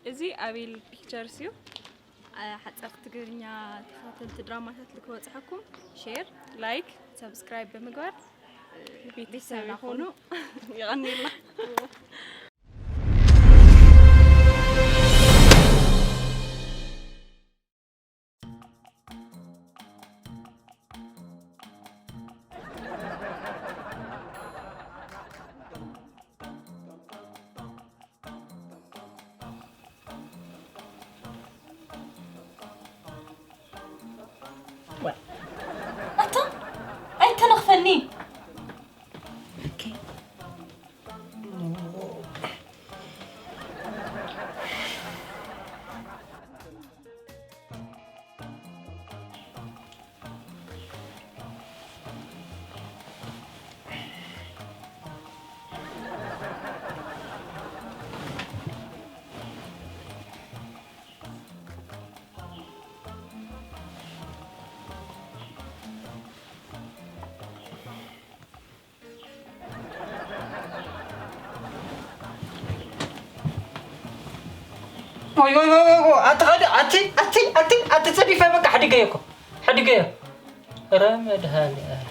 እዚ ኣቤል ፒክቸርስ እዩ። ሓፀርቲ ትግርኛ ተኸታተልቲ ድራማታት ልክበፅሐኩም ሼር፣ ላይክ፣ ሰብስክራይብ ብምግባር ቤተሰብና ኩኑ። የቐንየልና። ኣታ ኣይተነኽፈኒ። ወይ ወይ ወይ ወይ ኣቲ ኸዲ ኣቲ ኣቲ ኣቲ ኣቲ ጸዲፈ በቃ ሕድገዮ እኮ ሕድገዮ። ኧረ መድሃኒኣለም።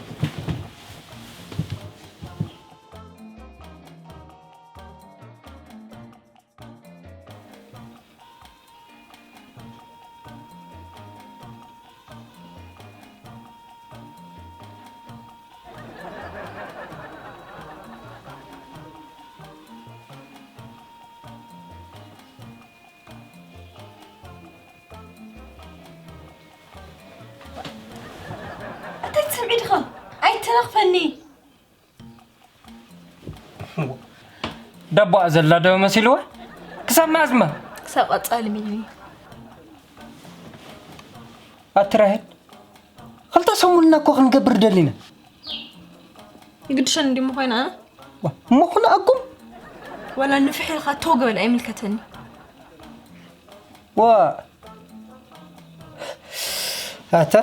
እንታይ ትሰምዒ ዲኻ? ኣይተናኽፈኒ። ዳቦኣ ዘላ ዶ መሲልዋ? ክሳብ መዓዝማ? ክሳብ ቀጻሊ ሚኒ። ኣቲ ራሄል፣ ክልተ ሰሙንና እኮ ክንገብር ደሊና። ይግድሸን እንዲሞ ኮይና፣ ዋ፣ እሞ ኩነ ኣቁም። ወላ ንፍሕ ኢልካ ተው ግበል፣ ኣይምልከተኒ። ዋ፣ ኣታ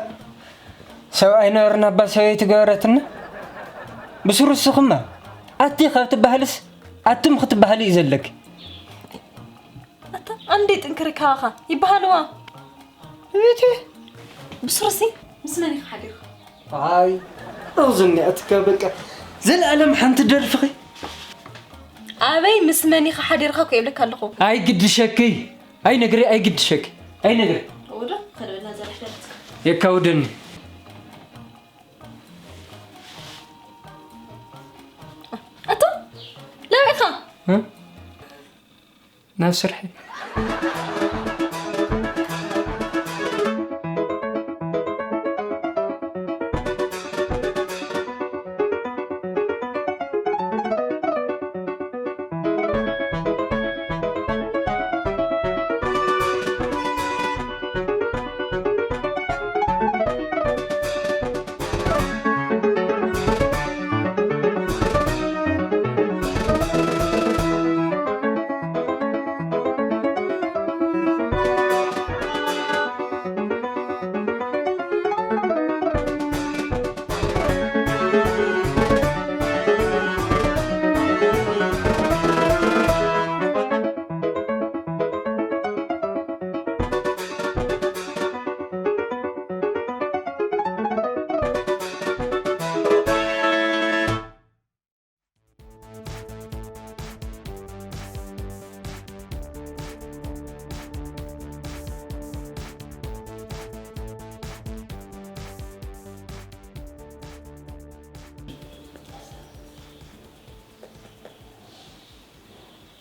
ሰብኣይ ነበርና እባ ሰበይቲ ገበረትና። ብስሩ እስኽማ ኣቲ ካብ ትበሃልስ ኣቱም ክትበሃሉ እዩ ዘለኪ። ኣታ ኣንዴ ጥንክሪ ካባኻ ይበሃልዋ። እቤቴ ብስሩሲ ምስ መን ኢኻ ሓዲርካ? ኣይ፣ እዝኒ ኣትካ በቃ። ዘላለም ሓንቲ ደርፍኺ። ኣበይ ምስ መን ኢኻ ሓዲርካ እኮ የብለካ ኣለኹ። ኣይግድሸኪ። ኣይነግሪ፣ ኣይግድሸኪ። ኣይነግሪ። ወዶ ከደበና ዘርሕ ደርትካ። የካውደኒ። ኣቶ ለበኻ? እ? ናብ ስርሐይ።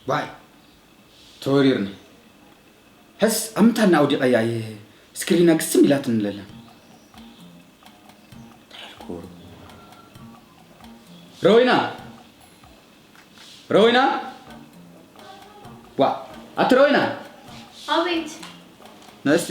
ዋይ፣ ተወሪርኒ። ሕስ፣ ኣብ ምንታይ ኣውዲቐያ እየ ስክሪና ግስም ኢላትኒ ለላ። እንታይ ኢልኩ? ረዊና! ረዊና! ዋ፣ ኣቲ ረዊና! ኣቤት። ነስቲ።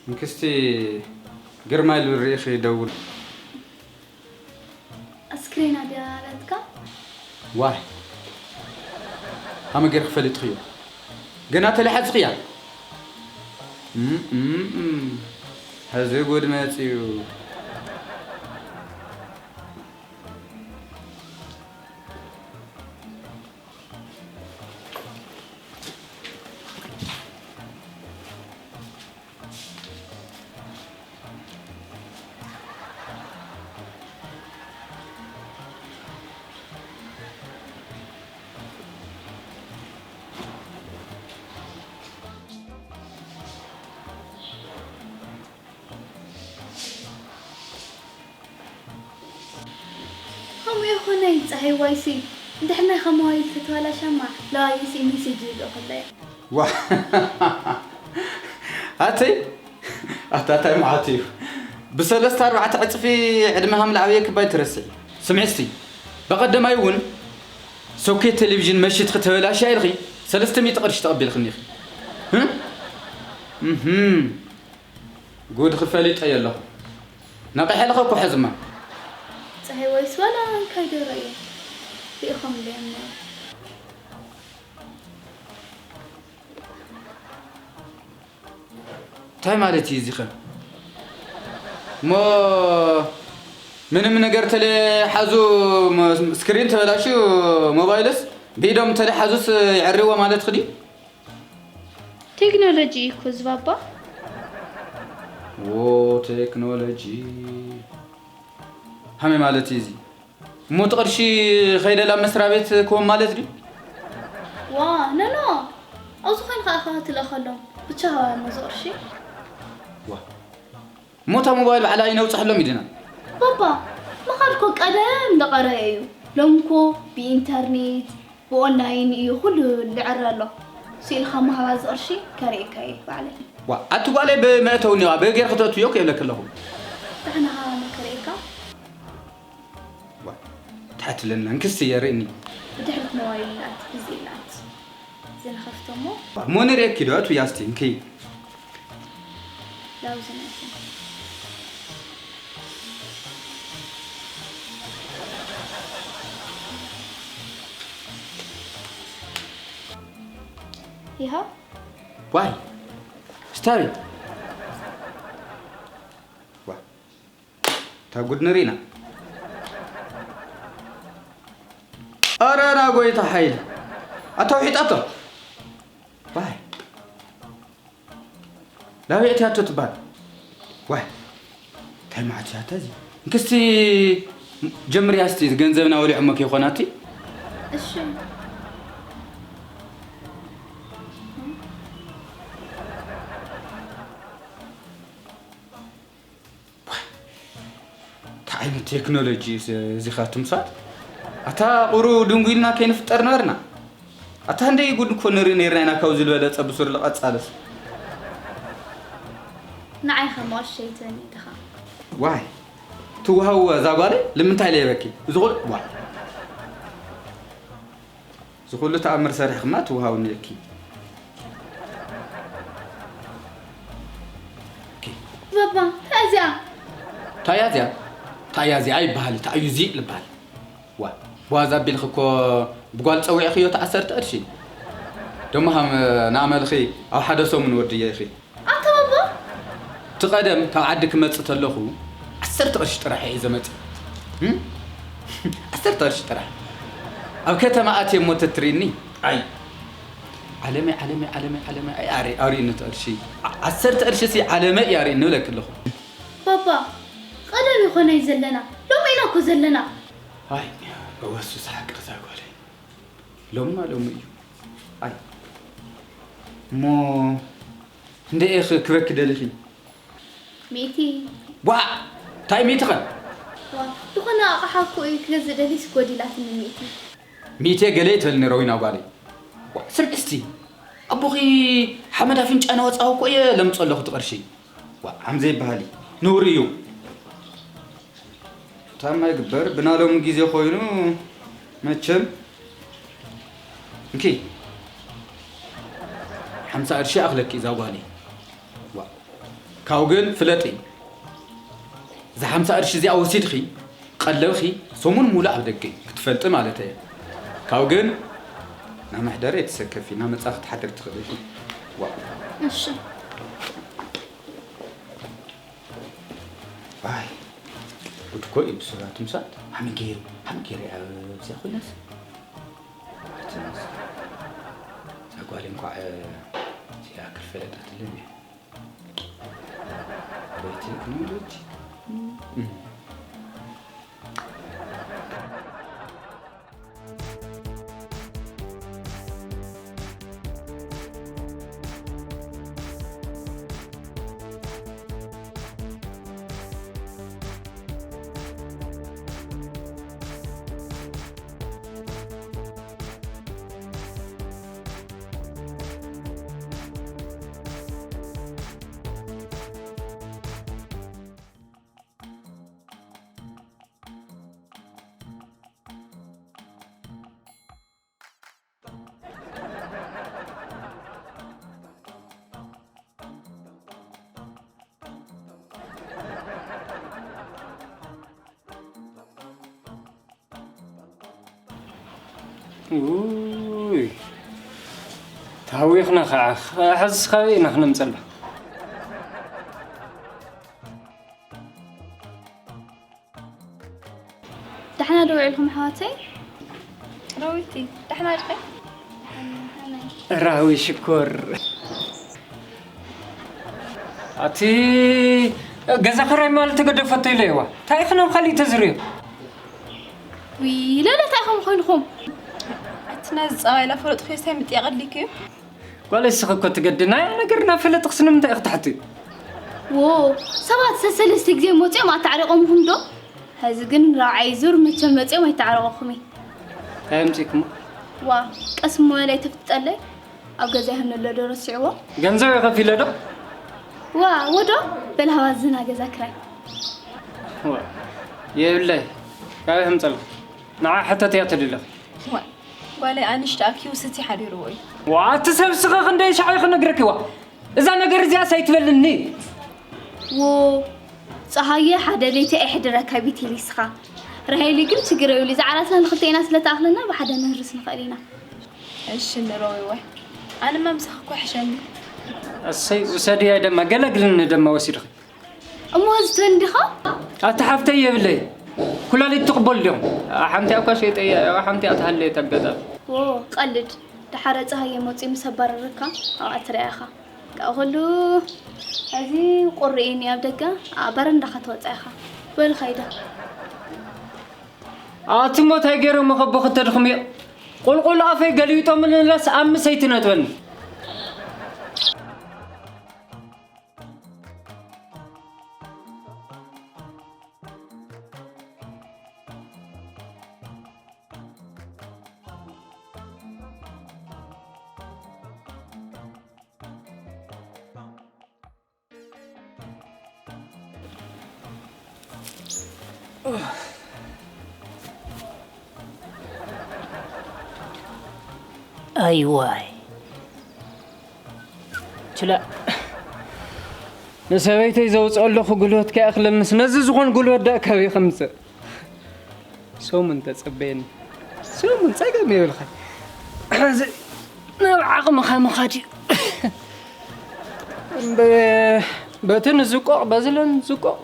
እንክስቲ ግርማይ ልብል ርኢኺ ደውል። ኣስክሬና ድያ ናትካ? ዋይ፣ ሃመ ገይርኪ ፈሊጥኽዮ? ገና ተለሓጽኽያ? እም፣ እም፣ እም። ሕዚ ጉድ መጺኡ። ከምኡ ይኹነይ፣ ጸሃይዋይሲ፣ እንድሕር ናይ ኸማዋይል ተተባላሻማ፣ ለዋይሲ ሜሴጅ ይልእኹለይ። ዋ፣ ኣተይ፣ ኣታ ታይ መዓት እዩ? ብሰለስተ ኣርባዕተ ዕጽፊ ዕድመ ሃም ለዓብየ ክባይ ትረስዒ። ስምዒ እስቲ፣ በቐደማይ እውን ሶኬት ቴሌቪዥን መሽትኺ ተበላሽያ ኢልኺ ሰለስተ ሚእቲ ቅርሺ ተቐቢልክኒ ኢኺ። እህ? እህም። ጉድ ክፈሊጠ የለኹ። ነቒሐ ኣለኹ እኮ ሕዝማ። ጸሃይዋይስ ዋላ ከይደረየ ርኢኹም ድዮም? እንታይ ማለት እዩ እዚኸ? እሞ ምንም ነገር ተለሓዙ ሞ-፣ ስክሪን ተበላሽዩ ሞባይልስ ብኢዶም ተለሓዙስ የዕርይዎ ማለት ክዲ? ቴክኖሎጂ እዩ እኮ እዚ ባባ። ዎ ቴክኖሎጂ። ሃመይ ማለት እዩ እዚ። እሞ እቲ ቅርሺ ከይደ ላብ መስሪያ ቤት ክህቦም ማለት ድዩ? ዋ፣ ኖ፣ ኖ። ኣብዚ ኮይንካ ኢኻ ክትልእኸሎም። ብቻ ሃባዮም እዚ ቅርሺ። ዋ። እሞ እታ ሞባይል ባዕላ ኣይነውጽሐሎም ኢድና። ባባ፣ ምኻድ እኮ ቀደም ዝቐረየ እዩ። ሎሚ እኮ ብኢንተርኔት፣ ብኦንላይን እዩ ኩሉ ልዕረ ኣሎ። ስኢልካ ምሃባ እዚ ቅርሺ ከርእየካ እየ ባዕለይ። ዋ፣ ኣቲ ጓለይ ብመእተዊ እኒዋ፣ ብእግር ክተእትዮ እኮ ይብለኪ ኣለኹ። ደሕና ሃባ መከረየካ። ዋ፣ ትሓትለና፣ እንክስቲ የርእኒ። ብድሕሪት ሞባይል ይልኣት፣ ግዜ ይልኣት። እዚ ንኸፍቶ እሞ። ዋ፣ እሞ ንርእየኪ ዶ፣ ኣቱ ያስቲ፣ እንኪ። ላውዚ ናይኪ። ይሃ? ዋይ፣ ስታሪ። ዋ፣ እታ ጉድ ንሪና። ኣረ ና ጎይታ ሓይል። ኣታ ውሒጣቶ። ዋይ። ላበይ ኣትያቶ ትበሃል? ዋይ። እንታይ መዓት እያ እታ እዚ? እንክስቲ ጀምርያ እስቲ ገንዘብና ወሊዖሞ ከይኮና እቲ። እሺ። እንታይ ዓይነት ቴክኖሎጂ እዚ፣ እዚ ኻትኩም ሰባት? ኣታ ቁሩ ድንጉይልና ከይንፍጠር ነበርና። ኣታ እንደይ ጉድ እኮ ንርኢ ነርና ኢና ካብዚ ዝበለጸ ብሱር ልቐጻለስ። ንዓይ ኸ መወሸይትኒ ድኻ? ዋይ፣ ትወሃው እዛ ጓለይ ልምንታይ ለየበኪ? እዚ ኹሉ፣ ዋይ። እዚ ኩሉ ተኣምር ሰሪሕክማ ትውሃውኒ እኪ። እኪ። ባባ፣ እንታይ እዚኣ? እንታይ እያ እዚኣ? እንታይ እያ እዚኣ ይበሃል፣ እንታይ እዩ እዚ ልበሃል? ዋ፣ ጓዝ ኣቢልኪ እኮ ብጓል ጸዊዕክዮ ተዓሰርተ ቅርሺ። ደሞ ሃም ንኣመልኺ ኣብ ሓደ ሰሙን ወድየ ኢኺ። ኣታ ባባ? እቲ ቀደም ካብ ዓዲ ክመጽእ ተለኹ ዓሰርተ ቅርሺ ጥራሕ እየ ሒዘ መጽእ። እም? ዓሰርተ ቅርሺ ጥራሕ። ኣብ ከተማ ኣትየ እሞ ተትሪእኒ። ኣይ። ዓለመይ፣ ዓለመይ፣ ዓለመይ፣ ዓለመይ፣ ኣይ፣ ኣሪ-፣ ኣሪእኒ እቲ ቅርሺ። ዓ-፣ ዓሰርተ ቅርሺ ሲ ዓለመይ እዩ ኣሪእኒ እብለኪ ኣለኹ። ባባ፣ ቀደም ይኾን ኣይ ዘለና? ሎሚ ኢና እኮ ዘለና። ኣይ፣ እወ እሱስ ሓቂ እዛ ጓለይ። ሎምማ ሎሚ እዩ። ኣይ። እሞ እንደ ኢኺ ክበኪ ደሊኺ? ሚእቲ። ዋእ! እንታይ ሚእቲ ኸ? ዋ፣ ዝኾነ ኣቕሓ እኮ እዩ ክገዝእ ደሊስ ጎዲላትኒ ሚእቲ። ሚእቲ ገለ ይትበልኒ ረዊና ጓለይ። ዋእ፣ ስምዒ እስቲ። ኣቦኺ ሓመድ ኣፍንጫ እናወጻኹ እኮ እየ ለምጾ ኣለኹ እቲ ቅርሺ። ዋእ፣ ሓምዘ ይበሃል እዩ። ነውሪ እዩ። እታ ማይ ግበር፣ ብናሎም ግዜ ኮይኑ መቸም። እንኪ፣ ሓምሳ ቅርሺ ኣኽለኪ እዛ ጓለይ። ዋ፣ ካብኡ ግን ፍለጢ፣ እዛ ሓምሳ ቅርሺ እዚኣ ወሲድኺ፣ ቀለብኺ ሰሙን ሙሉእ ኣብ ደገ እዩ፣ ክትፈልጢ ማለት እየ። ካብኡ ግን ናብ መሕደሪ ኣይትሰከፊ፣ እናመጻ ክትሓድሪ ትኽእሊ ኢኺ። ዋ። እሺ። ኣይ፣ ጉድ እኮ እዩ ብስራት ምሳት። ሃሚ ገይሩ፣ ሃሚ ገይሩ እያ ኣብዚኣ ኮይናስ። ኣይትነስ። እዛ ጓል እንኳዕ እዚኣ ክፈለጣትልን እያ። ወይ ቴክኖሎጂ። ውይ፣ ታዊኽና ኸዓ። ሕዝስ ካበይ ኢና ክነምፀላ? ደሕና ዶ ውዒልኩም ኣሕዋተይ? ራዊቲ፣ ደሕና ዲኺ? ራዊ ሽኮር። ኣቲ ገዛ ክራይ ማለት ተገደፈቶ ኢለ እየዋ። እንታይ ኢኺ ናብ ካሊእ ተዝርዮ? ውይ፣ ለለ እንታይ ኢኹም ኮይንኩም? ኣቲ ነዚ ጸባይ ላፈለጥኩ እንታይ ምጥያቕ ኣድሊኪ እዩ? ጓል እስኺ እኮ ትገድና እያ ነገር እናፈለጥኽስ ንምንታይ ኢኺ ትሓትዮ? ዎ፣ ሰባት ሰሰለስተ ግዜ መፂኦም ኣታዕሪቖምኹም ዶ? ሕዚ ግን ራብዓይ ዙር መቸም መፂኦም ኣይተዓረቐኹም እዩ። እንታይ ኣምፂእኩሞ? ዋ፣ ቀስ እሞ በል ኣይተፍጥጠለይ። ኣብ ገዛ ይሃነሎ ዶ ረሲዕዎ? ገንዘብ የኸፊለ ዶ? ዋ፣ ወዶ በል ሃባ ዝና ገዛ ክራይ። ዋ፣ የብለይ። ካበይ ከምፀልኩ? ንዓ ሕተት እያ ትድለኽ። ዋ፣ ጓለይ ኣንሽቲ ኣኪቡ ስቲ ሓዲርዎ እዩ። ዋ፣ እቲ ሰብ ስኸ ክንደይ ሻዕ ክነግረኪ ዋ? እዛ ነገር እዚኣስ ኣይትበልኒ። ዎ፣ ጸሃየ ሓደ ለይቲ ኣይሕድረካ ቢቲሊ ስኻ። ራሄሊ ግን ችግር የብሉ። እዛ ዓራትና ንኽልቴና ስለ ትኣኽለና ብሓደ ንህርስ ንኽእል ኢና። እሺ፣ ንረዊወ። ኣነማ ምሳኺ እኮ ይሕሸኒ። እሰይ፣ ውሰድያ ደማ፣ ገለግልኒ ደማ ወሲድኺ። እሞ እዚ ትበል ዲኻ? ኣቲ ሓፍተይ የብለይ። ኩላሊት ትቕበሉ ዲኹም? ሓንቲ እኳ ሸይጠያ፣ ሓንቲ እያ ትሃለየት ኣጋጣሚ። ዎ፣ ቀልድ። ደሓረ ጸሃየ መጺኡ ምስ ኣባረረካ፣ ኣብኣ ትርእያ ኢኻ። ካብኡ ከሉ፣ እዚ ቁሪ እዩ እኒኦ ኣብ ደገ፣ ኣብ በረንዳ ክትወጽእ ኢኻ። በል ኸይዳ። ኣቲ እሞ እንታይ ገይሮም ከቦ ክተድኽምዮ? ቁልቁል ኣፈይ ገሊጦምንለስ ኣብ ምሰይቲ ነጥበኒ። ኣይዋይ። ችላ። ንሰበይተይ ዘውፅኦ ኣለኹ ጉልበት ከይኣኽለንስ ነዚ ዝኾን ጉልበት ደኣ ካበይ ከምፅእ? ሰሙን ተጸበየኒ። ሰሙን ጸገም የብልኻይ። ሕዚ ናብ ዓቕምኻ ምኻድ እዩ። እምበ-፣ በቲ ንዝቆቕ፣ በዚ ንዝቆቕ።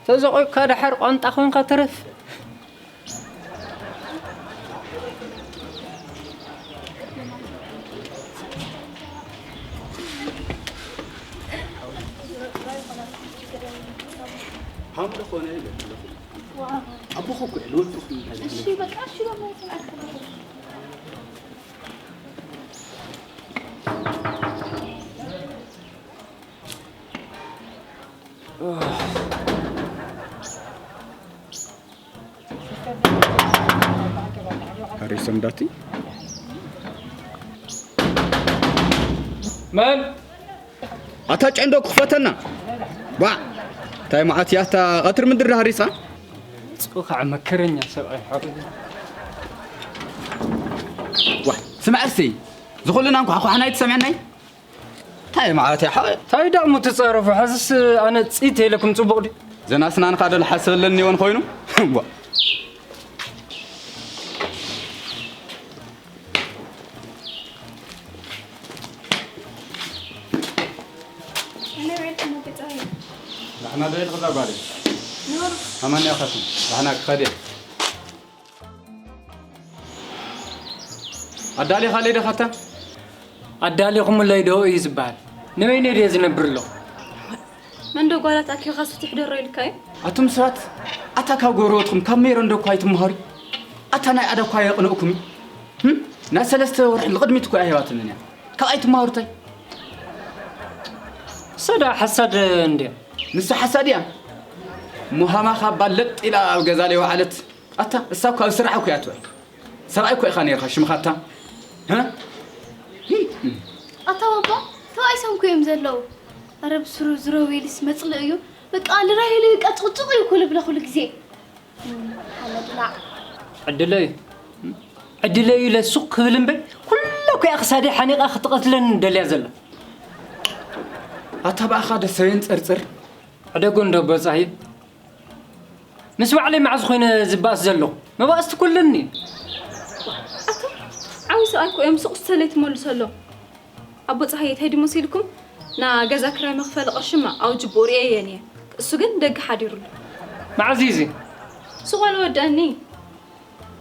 ተዘቆይካ ደሓር ቋንጣ ኮንካ ትረፍ። ሃምለ ኾነ ይበል ኣለኹ። ኣቦኹ እኮ እዩ፣ ንወልድኹም እንታይ እሺ፣ በቃ እሺ፣ በቃ። ሃሪሰ እንዳቲ መን? ኣታ ጨንዶ ክፈተና። ባ፣ እንታይ መዓት እያ እታ ቀትሪ ምድሪ ሃሪሳ? ጽውኻ መከረኛ ሰብኣይ ሓቂ። ዋ፣ ስምዐ እስቲ፣ ዝኹልና እንኳ ኳሕና ኣይትሰምዐናይ? እንታይ መዓት እያ ሓቂ? እንታይ ደኣ እሞ ትጻረፉ? ሕዝስ ኣነ ጽይት ኢለኩም ጽቡቕ ድዩ? ዘናስናንኻ ዶ ልሓስበለን ኔወን ኮይኑ? ዋ። ኣና ዶ ኢልኺ እዛ ጓለይ? ኑር። ኣማን ያኸቱ። ኣና ክኸደ። ኣዳሊኻ ለይ ደኸታ? ኣዳሊኹምለይ ዶ እዩ ዝበሃል? ንበይነይ ድየ ዝነብር ኣለኹ? መን ዶ ጓላት ኣኪብካ ሰቲሕ ደሮ ኢልካ እዩ? ኣቱም ሰባት፣ ኣታ ካብ ጎረቤትኩም ካብ ሜሮን ዶ እኳ ኣይትመሃሩ? ኣታ ናይ ኣደ እኳ የቕንእኩም እዩ። ህም? ናይ ሰለስተ ወርሒ ንቕድሚት እኮ እያ ሂባትንን እያ። ካብ ኣይትመሃሩ ታይ? እሳ ደኣ ሓሳድ እንድያ። ንሳ ሓሳድ እያ። ሙሃማ ካብ ባል ለጥ ኢላ ኣብ ገዛ ለይወዓለት። ኣታ፣ እሳ እኮ ኣብ ስራሕ እኮ እያ ትውዕል። ሰብኣይ እኮ ኢኻ ነይርካ ሽምኻ ኣታ። እ? ኣታ ባባ፣ ተባኢሶም እኮ እዮም ዘለዉ። ኣረ ብስሩ ዝረው ኢልስ መጽልእ እዩ። በቃ ልራሄሉ በቃ ጭቕጭቕ እዩ እኮ ልብለ ኩሉ ግዜ። ሓመድና። ዕድለይ። ዕድለይ ኢለ ሱቕ ክብል እምበር፣ ኩላ እኮ እያ ክሳደይ ሓኒቓ ክትቐትለኒ ደልያ ዘላ። ኣታ ብኣኻ ደሰበይን ጸርጽር። ዕደጎ እንዶ በጻሂ። ምስ ባዕለይ መዓዝ ኮይነ ዝበኣስ ዘለኹ? መባእስቲ ኩለን እየን። ኣታ ዓብዪ ሰብኣይ እኮ እዮም፣ ስቕ ሰለይ ትመልሰሎም። ኣቦ ጸሃየ እንታይ ድዩ መሲልኩም? ና ገዛ ክራይ መኽፈሊ ቅርሽማ ኣውጅቦ ርእየየን እየ። እሱ ግን ደገ ሓዲሩሉ። መዓዝ እዩ እዚ? ሱቕ ኣልወደአኒ።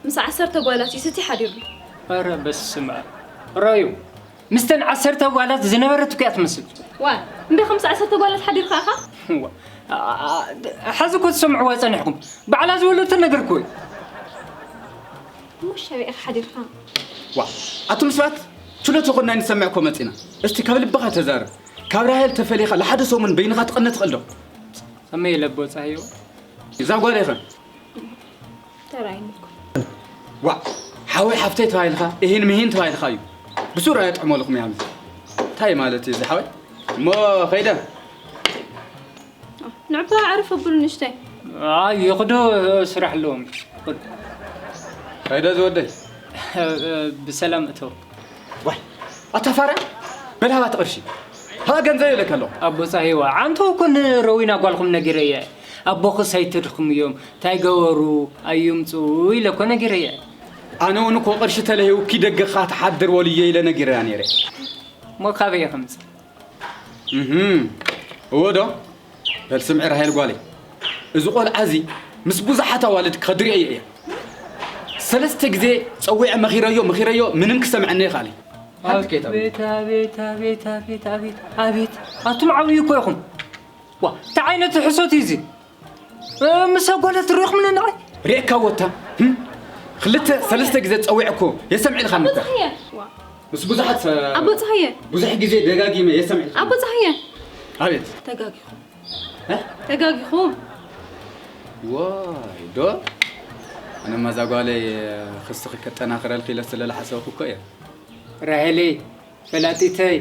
ምስ ዓሰርተ ጓላት እዩ ሰቲ ሓዲሩሉ። ኧረ በስመ ኣብ። ራዩ፣ ምስተን ዓሰርተ ጓላት ዝነበረት እኮ እያ ትመስል። ዋ፣ እንደ ከምዚ ዓሰርተ ጓላት ሓዲርካ ኢኻ? ዋ፣ ኣ-፣ ኣ-፣ ኣ-፣ ሓዚ እኮ ትሰምዕዋ ጸኒሕኩም። ባዕላ ዝወለደቶ ነገር እኮ እዩ። እሞ ሻበይ ኢኻ ሓዲርካ? ዋ፣ ኣቱም ሰባት፣ ችሎት ይኹን ናይ ንሰምዕ እኮ መጺና። እስቲ ካብ ልብኻ ተዛረብ። ካብ ራሄል ተፈሊኻ ለሓደ ሰሙን በይንኻ ትቐነ ትኽእል ዶ? ከመይ ኢለ ኣቦ ጸሃይዋ? እዛ ጓል ኢኻ። ተራይኒ እኮ። ዋ፣ ሓወይ ሓፍተይ ተባሂልካ፣ እሂን ምሂን ተባሂልካ እዩ። ብሱሩ ኣየጥዕመልኩም እያ። እንታይ ማለት እዩ እዚ ሓወይ? እሞ ኸይደ። ንዕባ ኣዕርፍ ኣብሉ ንእሽተይ። ኣይ፣ ይኽዱ፣ ስራሕ ኣለዎም። ይኽዱ። ኸይደ ዝወደይ። ብሰላም እተው። ዋይ፣ ኣታ ፋራ፣ በል ሃባ እቲ ቅርሺ። ሃባ ገንዘብ ይብለካ ኣለኹ። ኣቦ ጻሂዋ፣ ዓንቶ እኮ ንረዊና ጓልኩም ነጊረየ። ኣቦኽስ ኣይተድኽምዮም፣ እንታይ ገበሩ፣ ኣይምጹ ኢለ እኮ ነጊረየ። ኣነ እውን እኮ ቅርሺ ተለሂቡኪ ደገኻ ትሓድር ወልዮ ኢለ ነጊረያ ነይረ። እሞ ካበይ እየ ከምጽእ? እህም፣ እወ ዶ? በል ስምዒ ራሄል ጓለይ፣ እዚ ቆልዓ እዚ ምስ ብዙሓት ኣዋልድ ከድርዮ እየ። ሰለስተ ግዜ ጸዊዐ መኺረዮ፣ መኺረዮ፣ ምንም ክሰምዐኒ ኣይኸኣለን። ሓንቲ ከይታ ኣቤት፣ ኣቤት፣ ኣቤት፣ ኣቤት፣ ኣቤት፣ ኣቤት። ኣቱም ዓብዩ እኮ ኢኹም። ዋ፣ እንታይ ዓይነት ሕሶት እዩ እዚ? እ፣ ምስ ኣጓላት ርኢኹም ነንቓይ? ርኤካ ወታ፣ ህም? ክልተ፣ ሰለስተ ግዜ ጸዊዐ እኮ የሰምዕልካ ኣቦ ነበር። ጸሃየ። ዋ። ምስ ብዙሓት፣ እ፣ ኣቦ ጸሃየ። ብዙሕ ግዜ ደጋጊመ የሰምዕልካ። ኣቦ ጸሃየ። ኣቤት። ተጋጊኹም። እ? ተጋጊኹም። ዋይ፣ ዶ? ኣነማ እዛ ጓለይ፣ እ፣ ክስኺ ከጠናኽረልኪ ኢለ ስለ ዝሓሰብኩ እኮ እየ። ራሄለይ፣ ፈላጢተይ።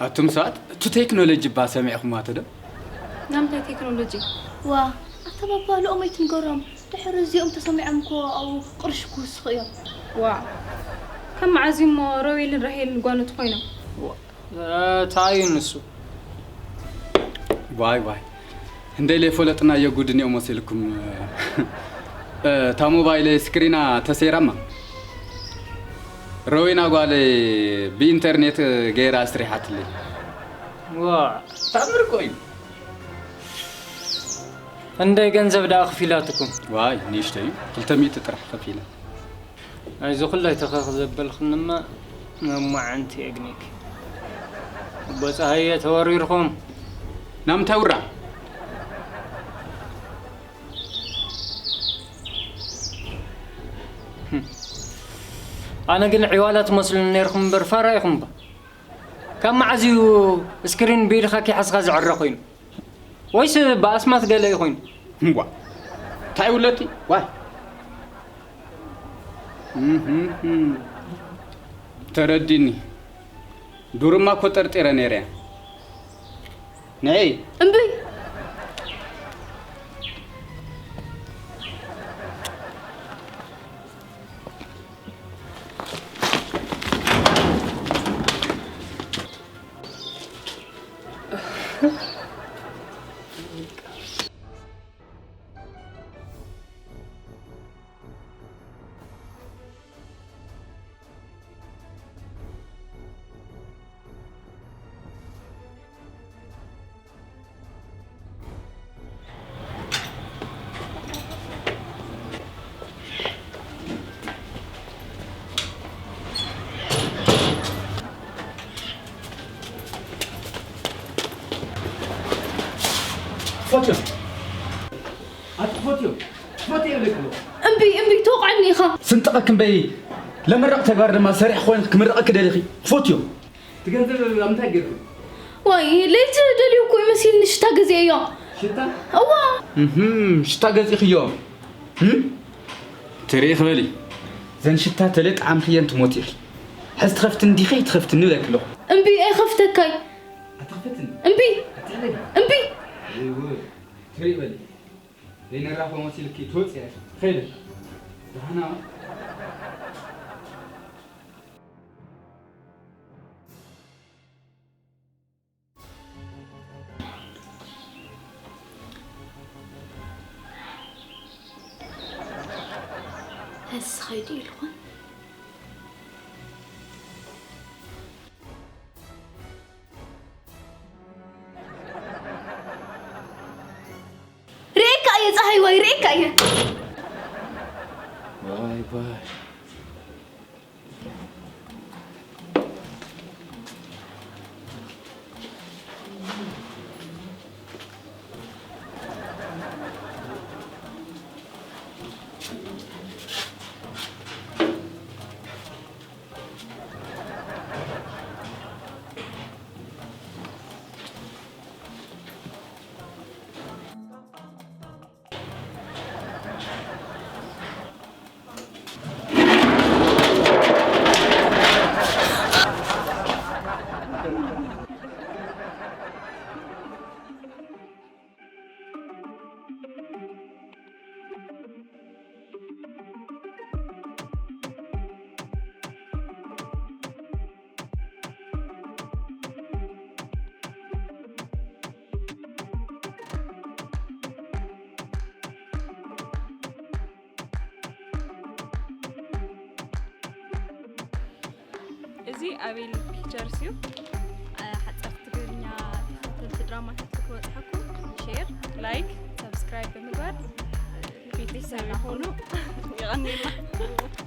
ኣቱም ሰባት፣ እቲ ቴክኖሎጂ እባ ሰሚዕኹምዋ ዶ? ናምንታይ ቴክኖሎጂ? ዋ፣ ኣታ ባባ፣ ልኦም ኣይትንገሮም። ድሕሪ እዚኦም ተሰሚዖም እኮ ኣብኡ ቅርሺ ክውስኹ እዮም። ዋ፣ ካብ መዓዝ እዩ እሞ ሮቤልን ራሄልን ጓኖት ኮይኖም? ዋ፣ እንታይ እዩ ንሱ? ዋይ፣ ዋይ። እንደይ ለይፈለጥናዮ ጉድ እኒኦ መሲልኩም። እ፣ እታ ሞባይለይ ስክሪና ተሰይራማ። ረዊና ጓለይ ብኢንተርኔት ገይራ ኣስሪሓትለይ። ዋ፣ ተኣምር እኮ እዩ። እንደይ ገንዘብ ደኣ ከፊላትኩም? ዋይ፣ ንእሽተይ እዩ። ክልተ ሚእቲ ጥራሕ ከፊላ። ናይዚ ኩላይ ተኸኽ ዘበልክንማ መማዓንቲ የግኒክ። ኣቦ ጸሃየ ተወሪርኩም። ናምንታይ ውራ? ኣነ ግን ዒዋላ ትመስሉኒ ነይርኩም እምበር ፋራ ኢኹም እባ። ካብ መዓዝ እዩ ስክሪን ብኢድኻ ከይሓዝካ ዝዕረ ኮይኑ? ወይስ ብኣስማት ገለ እዩ ኮይኑ? እምቧ። እንታይ ውለቲ? ዋይ። እህም። ተረዲኒ። ዱርማ እኮ ጠርጢረ ነይረ። ንዒ። እምቢ። እምቢ እምቢ ተወቕዐኒ ኢኻ። ስንጥቐክ እምበይ ለመረቕ ተግባር ድማ ሰሪሕ ኮይንክ ክምረቐክ ደሊኺ ክፈትዮ። እቲ ገንዘብ ኣብ ምንታይ ገይርኩ? ዋይ ለይቲ ደልዩ እኮ ይመሲልኒ ሽታ ገዚኤዮ። ሽታ? እዋ። እህም፣ ሽታ ገዚእኽዮ። እም? ትርኢ ክበሊ። ዘን ሽታ ተለ ጣዕምኽየን ትሞት ኢኺ። ሕዚ ትኸፍትኒ ዲኺ ትኸፍትኒ ብለኪ ኣለኹ። እምቢ ኣይኸፍተካይ። ኣትኸፍትኒ? እምቢ። ኣትሕለሊ? እምቢ። እወ፣ ትርኢ በሊ። ዘይነራኸቦ መሲልኪ ትወፅያ ኢኺ። ኸይደ። ደህና። ሀስ ኸይዱ ኢልኹን። ርኤካ እየ ፀሃይ ዋይ ርኤካ እየ። ባይ ባይ። እዚ ኣቤል ፒክቸርስ እዩ። ሓፀርቲ ትግርኛ ተኸተልቲ ድራማታት ክትበፅሐኩም ሼር፣ ላይክ፣ ሰብስክራይብ ብምግባር ቤተሰብ ይኹኑ። የቐንየልና።